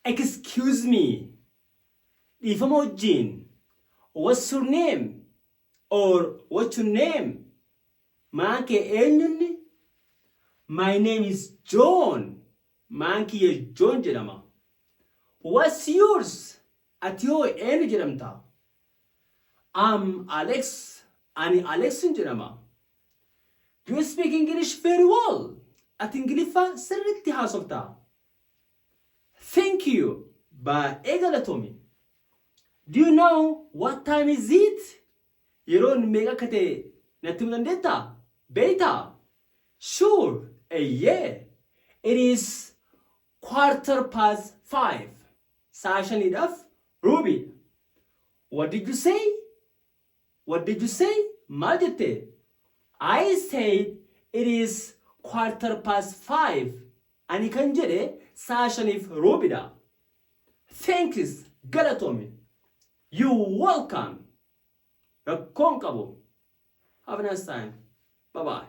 Excuse me. Dhiifama wajjin. What's your name? Or what's your name? Maqaan kee eenyunni? My name is John. Maqaan kiyya John jedhama. What's yours? Ati hoo eenyu jedhamta? I'm Alex. Ani Alexin jedhama. You speak English very well. Ati Ingiliffa sirriitti haasofta. Thank you. Baay'ee galatoomi. Do you know what time is it? Yeroon meeqa akka ta'e natti himuu dandeettaa? Beektaa? Sure. Eeyyee. It is 5:15. Sa'a shaniidhaaf ruubiidha. What did you say? What did you say? Maal jette? I said it is 5:15. Ani kan jedhe sa'a shaniif ruubiidha. Thanks. Galatoomi. You welcome. Rakkoon qabu. Have a nice time. Bye bye.